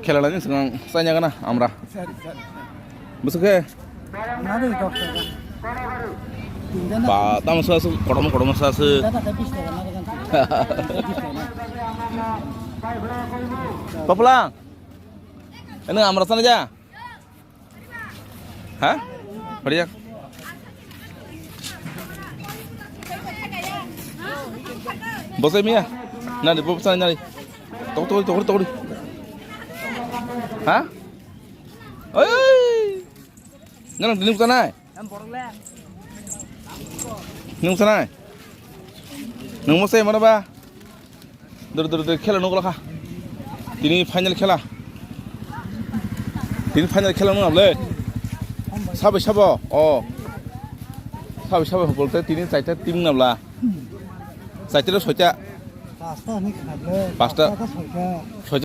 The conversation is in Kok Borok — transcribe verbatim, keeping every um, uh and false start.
Khela nani swkang chanya gana amra. Bwswk khe? Nari dos taka. Tinta na. Ba, tamo sa su, kotorma, kotorma sa su. Tinta na bis taka na kan. Papla. Ini amra sana ja. Ha? Pariya. Bosai miya. Nari, bosai nari. Tok, tok, tok, tok. Ha? Oi, oi. Nang dini buta nai. Nung sanai. Nung mo se mano ba. Dur, dur, dur, khela nung kha. Tini final khela. Tini final khela nung able. Sabo, sabo. Oh. Sabo, sabo, bolte tini chaita team nabla. Chaita, soita. Pasta ni khable. Pasta. Pasta ka soita. Soita.